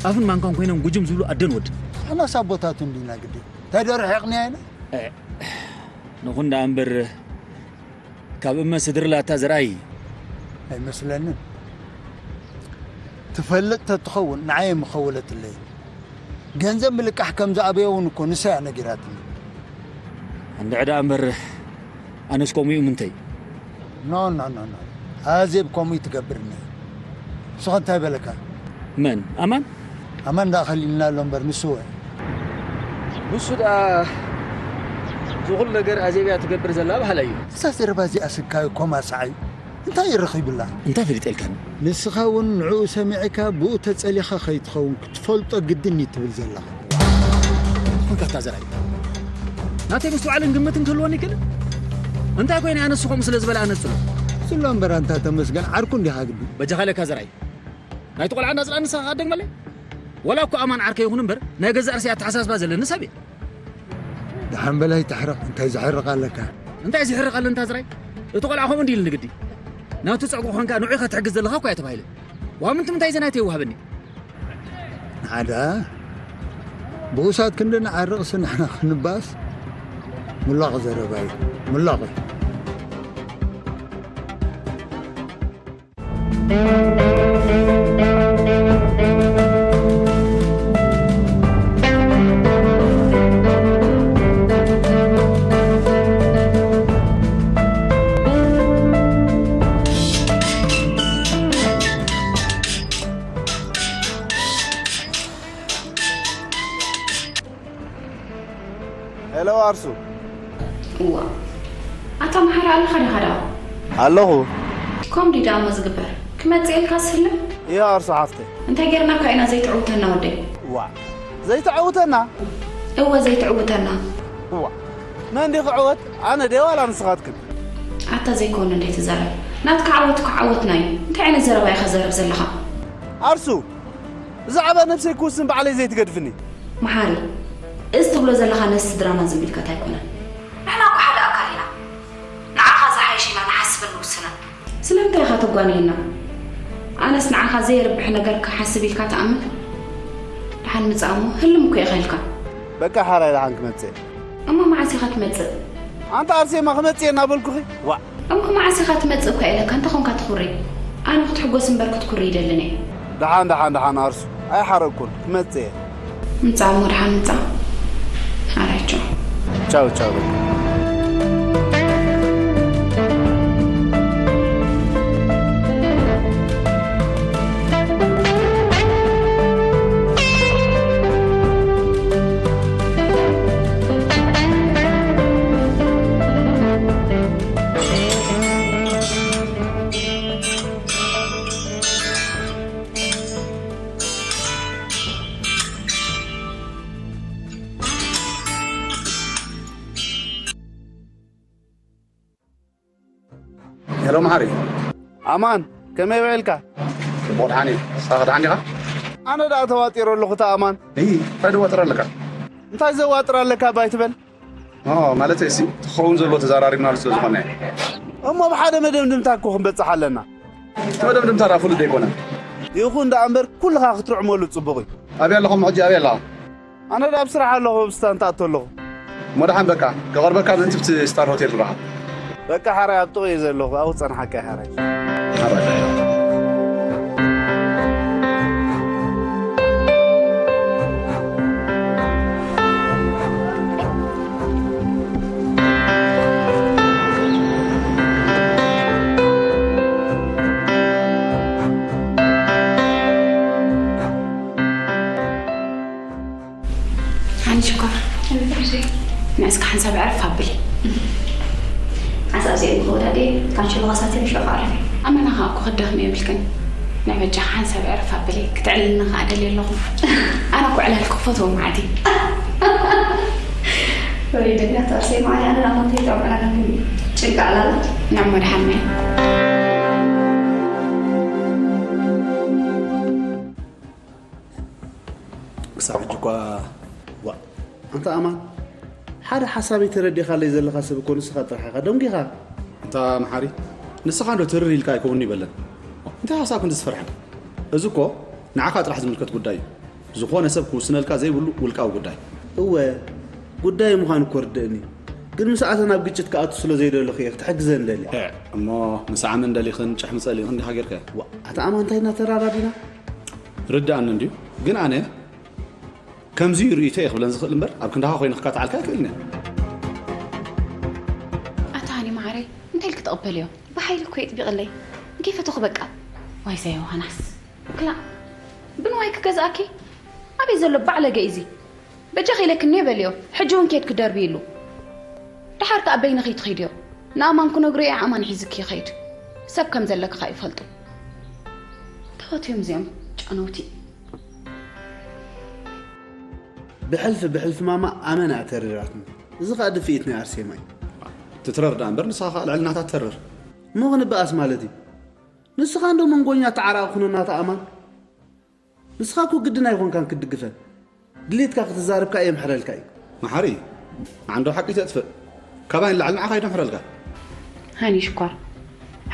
ኣፍን ማንካን ኮይኖም ጉጅም ዝብሉ ኣደን ወድን። ኣናስ ኣቦታቱ እንዲና ግዲ። እንታይ ዶ ርሒቕናያ ኢና? እ፣ ንኹን ደኣ እምበር ካብ እመ ስድርላታ ዘርኣይ ኣይመስለንን። ትፈልጥ ተትኸውን ንዓይ ምኸወለትለይ። ገንዘብ ምልቃሕ ከም ዝኣበየ እውን እኮ ንሳ እያ ነጊራትኒ። እንድዒ ደኣ እምበር ኣነስ ከምኡ እዩ ምንተይ? ኖ፣ ኖ፣ ኖ፣ ኖ። ኣዜብ ከምኡ ትገብርኒ። ንስኻ እንታይ በለካ? መን? ኣማን? ኣማን ደኣ ከሊልና ኣሎ እምበር ንሱ ወ? ንሱ ደኣ እዚ ኩሉ ነገር ኣዜብ እያ ትገብር ዘላ በሃላይ እዩ። እዛ ዘረባ እዚኣ ስብካዮ ኮማ ሰዓዩ እንታይ ይረኺብላ? እንታይ ፈሊጠልካኒ? ንስኻ እውን ንዕኡ ሰሚዕካ ብኡ ተጸሊኻ ከይትኸውን ክትፈልጦ ግድን እዩ ትብል ዘለኻ። ኮንካ እታ ዘራይ። ናተይ ምስትውዓልን ግምትን ክህልወኒ ይክእል? እንታይ ኮይነ ኣነስ ከምኡ ስለ ዝበለ ኣነጽሎ? ስሎ እምበር ኣንታ ተመስገን ዓርኩ እንዲኻ ግዲ። በጃኻ ለካ ዘራይ። ናይቲ ቆልዓ እንዳጽላእ ንስኻ ከኣ ትደግመለይ? ወላ እኮ ኣማን ዓርከይ ይኹን እምበር ናይ ገዛእ ርእሰይ ኣተሓሳስባ ዘለኒ ሰብ እየ። ደሓን በላይ ትሕረቕ፣ እንታይ ዘሕርቕ ኣለካ? እንታይ ዝሕርቕ ኣሎ እንታ ዝራይ? እቲ ቆልዓ ከምኡ እንዲሉ ንግዲ። ናቱ ጸጉ ኾንካ ንዑ ኢኻ ትሕግዝ ዘለኻ እኮ እያ ተባሂለ። ዋምንቲ ምንታይ ዘናተ ይወሃበኒ? ንዓዳ ብኡሳት ክንዲ ንዓርቕሲ ንሕና ክንባስ ሙላቕ ዘረባ እዩ። ሙላቕ እዩ። ሄሎ ኣርሱ። እዋ። ኣታ መሓሪ ኣለኻ ዲኻ ደኣ? ኣለኹ። ከምኡ ድዩ ደኣ እሞ ዝግበር? ክመጽእ ኢልካ ስልም? እዮ ኣርሱ ሓፍተይ። እንታይ ጌርናካ ኢና ዘይትዕውተና ወደይ? ዋ። ዘይትዕውተና? እወ ዘይትዕውተና። ዋ። መን ድዩ ክዕወት? ኣነ ድየ ዋላ ንስኻትክን? ኣታ ዘይኮነ እንዴ ትዛረብ? ናትካ ዓወት እኮ ዓወትና እዩ። እንታይ ዓይነት ዘረባ ኢኻ ዘረብ ዘለኻ? ኣርሱ። ብዛዕባ ነብሰይ ክውስን ባዕለይ ዘይትገድፍኒ። መሓሪ፣ እዚ ትብሎ ዘለኻ ነዚ ስድራና ዝምልከት ኣይኮነን። ንሕና እኮ ሓደ ኣካል ኢና። ንዓኻ ዝሓይሽ ኢና ንሓስብን ንውስንን። ስለምንታይ ኢኻ ተጓንየና? ኣነስ ንዓኻ ዘየርብሕ ነገር ክሓስብ ኢልካ ትኣምን? ደሓን ምጻእ እሞ ህልም እኮ ኢኻ ኢልካ። በቃ ሓራይ ደሓን ክመጽእ። እሞ መዓስ ኢኻ ትመጽእ? ኣንታ ኣርሴማ ክመጽእ እየ እናበልኩኺ። ዋእ። እሞ መዓስ ኢኻ ትመጽእ እኳ ኢለካ፣ እንታይ ኾንካ ትኹሪ? ኣነ ክትሕጎስ እምበር ክትኩሪ ይደልን እየ። ደሓን፣ ደሓን፣ ደሓን ኣርሱ። ኣይሓረቅኩን። ክመጽእ እየ። ምጻእ እሞ ደሓን ምጻእ። ሓራይ ቻው። ቻው፣ ቻው በቃ። ሄሎ መሓሪ። ኣማን፣ ከመይ ውዒልካ? ጽቡቕ፣ ደሓን እየ። ንስኻ ደሓን ዲኻ? ኣነ ደኣ ተዋጢረ ኣለኹ፣ እታ ኣማን። እይ፣ እንታይ ትዋጥር ኣለካ? እንታይ ዘዋጥር ኣለካ እባ ኣይትበል። ኦ፣ ማለተይሲ፣ ክኸውን ዘለዎ ተዛራሪብናሉ ስለ ዝኾነ። እሞ ብሓደ መደምድምታ እኮ ክንበጽሕ ኣለና። እቲ መደምድምታ ደኣ ፍሉጥ ኣይኮነን። ይኹን ደኣ እምበር፣ ኩልኻ ክትርዕመሉ ጽቡቕ እዩ። ኣበይ ኣለኹም ሕጂ? ኣበይ ኣለኻ? ኣነ ዳ ኣብ ስራሕ ኣለኹ፣ ኣብ ስታንት ኣቶ ኣለኹ። እሞ ደሓን በቃ፣ ክቐርበካ ምእንቲ ብቲ ስታር ሆቴል ንረኻብ። በቃ ሓራይ ኣብ ጥቕኡ እየ ዘለኹ፣ ኣብኡ ክጸንሓካ እየ ሓራይ። ሓራይ። ሃኒ ሽኮር፣ ንዕስካ ሓንሳብ ዕረፍ ኣብሊ። ሓንሳብ ዘይምኸውዳ ድየ? ካንሸሎ ከሳትዮ ምሽ ደፋ ኣለኒ። ኣመና ኸኣ እኮ ክደኽሚ የብልክን። ናይ በጃኻ ሓንሳብ ዕረፍ ኣብሊ። ክትዕልልኒ ኸኣ ደልየ ኣለኹ። ኣነ እኮ ዕላል ክፈትዎ መዓት እዩ። ወይ ደጋ ታርሴ ማይ ኣነ ናሞንተይ ጥዑም ዕላል ጭንቃ ዕላላት። ንዕሞ ደሓን ማይ። ክሳብ ሕጂ እኳ ዋ። ኣንታ ኣማን፣ ሓደ ሓሳበይ ተረዲኻለይ ዘለኻ ሰብ እኮ ንስኻ ጥራሕ ኢኻ። ደንጊኻ። ኣንታ መሓሪ፣ ንስኻ እንዶ ትርር ኢልካ ኣይከውንን'ዩ በለን። እንታይ ሓሳብ ክንዲ ዝፈርሐን? እዚ እኮ ንዓኻ ጥራሕ ዝምልከት ጉዳይ እዩ። ዝኾነ ሰብ ክውስነልካ ዘይብሉ ውልቃዊ ጉዳይ። እወ፣ ጉዳይ ምዃኑ እኮ ርድእኒ። ግን ምስ ኣተን ኣብ ግጭት ክኣቱ ስለ ዘይደለኹ እየ ክትሕግዘን ደልያ። እ፣ እሞ ምስ ዓመን ደሊኽን ጭሕሚ ጸሊእኽን ዲኻ ጌርካዮ? ዋ፣ ኣታ ኣማን እንታይ ኢና ተራዳዲና? ርድኣኒ እንድዩ። ግን ኣነ ከምዚ እዩ ርእይቶ እየ ክብለን ዝኽእል እምበር፣ ኣብ ክንዳኻ ኮይነ ክካትዓልካ ኣይክእልን እየ። ኣታ ሃኒ መዓረይ፣ እንታይ ኢልኪ ትቕበልዮ? ብሓይሊ እኮ የጥቢቕለይ። ከይፈተኹ በቃ። ዋይ ዘ ዮሃናስ። ክላ፣ ብንዋይ ክገዝኣኪ? ኣበይ ዘሎ ባዕለገ እዩ እዚ? በጃኺ ኢለክኒ እየ በልዮ። ሕጂ እውን ኬድኪ ደርብይሉ። ደሓር ከኣ በይንኺ ትኸይድዮ። ንኣማን ክነግሮ እየ፣ ኣማን ሒዝኪ ይኸይድ። ሰብ ከም ዘለኪ ከኣ ይፈልጡ። ተፈትዮም እዚኦም ጨነውቲ። ብሕልፊ ብሕልፊ ማማ ኣመና እያ ተሪራትኒ። እዚ ከኣ ድፍኢት ናይ ኣርሴማ እዩ። ትትረር ደኣ እምበር ንስኻ ከኣ ልዕሊ ናታ ትተርር። እሞ ክንበኣስ ማለት እዩ። ንስኻ እንዶ መንጎኛ ተዓራቒ ኩነናታ ኣማን። ንስኻ እኮ ግድን ኣይኮንካን ክትድግፈን። ድሌትካ ክትዛረብ ከኣ የምሕረልካ እዩ። መሓሪ፣ ንዓንዶ ሓቂ ተጥፍእ። ካባይ ንላዕሊ ንዓኻ ይደምሕረልካ። ሃኒ ሽኮር፣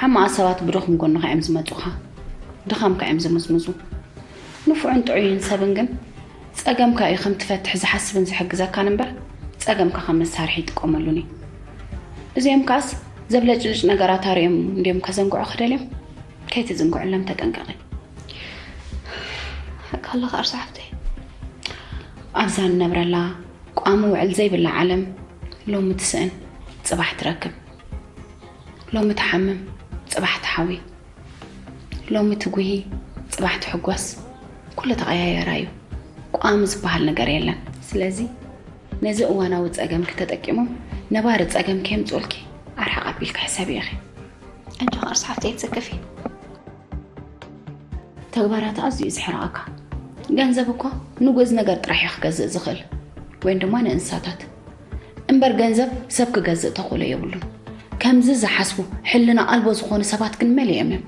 ሓማቓት ሰባት ብድኹም ጎንኻ እዮም ዝመጹኻ። ድኻምካ እዮም ዝምዝምዙ። ንፉዕን ጥዑይን ሰብን ግን ጸገምካ እዩ ከም ትፈትሕ ዝሓስብን ዝሕግዘካን እምበር፣ ጸገምካ ከም መሳርሒ ይጥቀመሉን እዩ። እዚኦም ከኣስ ዘብለጭልጭ ነገራት ኣርእዮም እንድዮም ከዘንግዑ ክደልዮም። ከይትዝንግዕሎም ተጠንቀቒ። ሓቂ ኣለኻ ኣርሳ ሓፍተይ። ኣብዛ ንነብረላ ቋሚ ውዕል ዘይብላ ዓለም፣ ሎሚ ትስእን፣ ጽባሕ ትረክብ። ሎሚ ትሓምም፣ ጽባሕ ትሓዊ። ሎሚ ትጉሂ፣ ጽባሕ ትሕጎስ። ኩሉ ተቐያየራ እዩ። ቋሚ ዝበሃል ነገር የለን። ስለዚ ነዚ እዋናዊ ጸገምኪ ተጠቂሞም ነባሪ ጸገም ከየምጽኡልኪ ኣርሕቕ ኣቢልኪ ሕሰቢ ኢኺ። ኣጆኺ ኣርሳ ሓፍተይ፣ ኣይትጽከፊ። ተግባራት ኣዝዩ እዩ ዘሕርቐካ። ገንዘብ እኳ ንግኡዝ ነገር ጥራሕ እዩ ክገዝእ ዝኽእል፣ ወይን ድማ ንእንስሳታት። እምበር ገንዘብ ሰብ ክገዝእ ተኽእሎ የብሉን። ከምዚ ዝሓስቡ ሕልና ኣልቦ ዝኾኑ ሰባት ግን መሊኦም እዮም።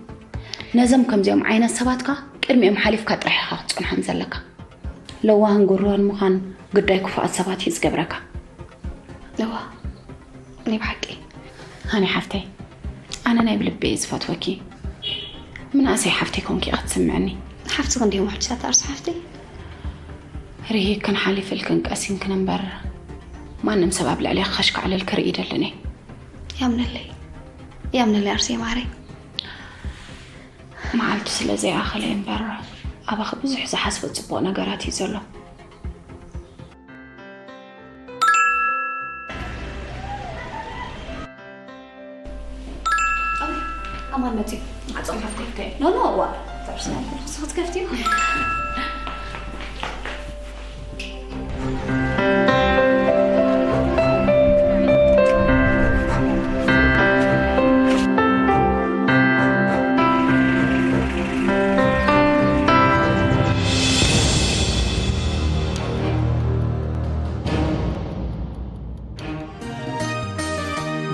ነዞም ከምዚኦም ዓይነት ሰባትካ ቅድሚኦም ሓሊፍካ ጥራሕ ኢኻ ክትጸንሖም ዘለካ። ለዋህን ግሩህን ምዃን ግዳይ ክፉኣት ሰባት እዩ ዝገብረካ። እዋ፣ ናይ ብሓቂ። ሃኒ ሓፍተይ፣ ኣነ ናይ ብልቢ እየ ዝፈትወኪ። ምንኣሰይ ሓፍተይ ኮንኪ ኢኺ ትስምዕኒ። ሓፍቲ ክንደይ ምሕጉሳት ኣርሲ ሓፍተይ? ርሂክን ሓሊፍልክን ቀሲንክን እምበር፣ ማንም ሰብ ኣብ ልዕሌኺ ከሽካዕልል ክርኢ ይደልን እየ። ያምነለይ፣ ያምነለይ ኣርሲ ማረይ። መዓልቱ ስለ ዘይኣኸለ እምበር፣ ኣባኺ ብዙሕ ዝሓስቦ ጽቡቕ ነገራት እዩ ዘሎ። ኣማን መጺኡ። ማዕጾ ክኸፍት እየ። ኖ፣ ኖ፣ እዋ። ፐርሰናል ክትከፍትዮ?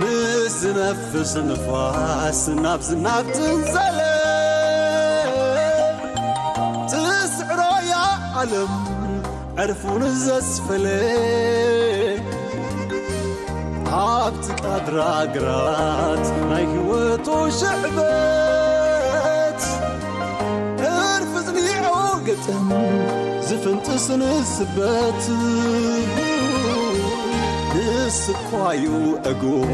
ምስ ዝነፍስ ንፋስ ናብዚ ናብ ትንዘለ፣ ትስዕሮ እያ ዓለም ዕርፉ ንዘስፈለ። ኣብቲ ቃድራ ግራት ናይ ህይወቱ ሽዕበት፣ ዕርፊ ጽኒዑ ግጥም ዝፍንጥስ ንስበት። ንስኳዩ ዕጉብ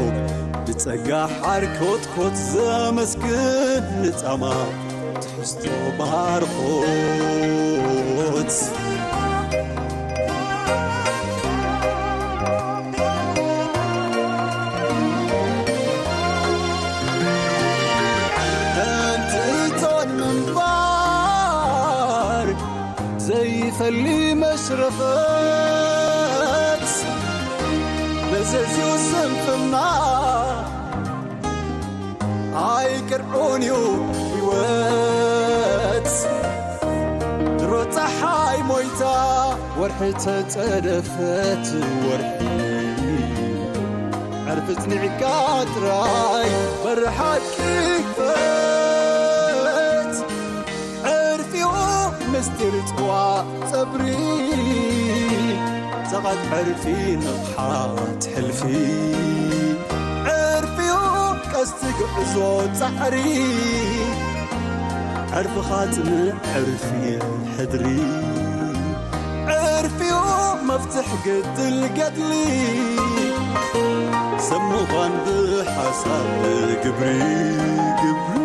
ብጸጋ ሓር ኮትኮት ዘመስግን ንጻማ ትሕዝቶ ባርኾት። እንትን ምንባር ዘይፈሊ መሽረፈት መዘዝዩ ስንፍና ኣይቅርዑን እዩ ህይወት። ድሮ ፀሓይ ሞይታ ወርሒ ተፀደፈት ወርሒ ዕርፊ ፅኒዕካ ጥራይ በሪ ሓቂ ክፈት። ዕርፊኡ ምስጢር ጽዋእ ጸብሪ ጸቓት ዕርፊ ንቕሓት ሕልፊ ዕርፊኡ ቀስቲ ጉዕዞ ጻዕሪ ዕርፍኻ ጽንዕ ዕርፊ ሕድሪ ዕርፊኡ መፍትሕ ግድል ገድሊ ሳብ ግብሪ ግብሪ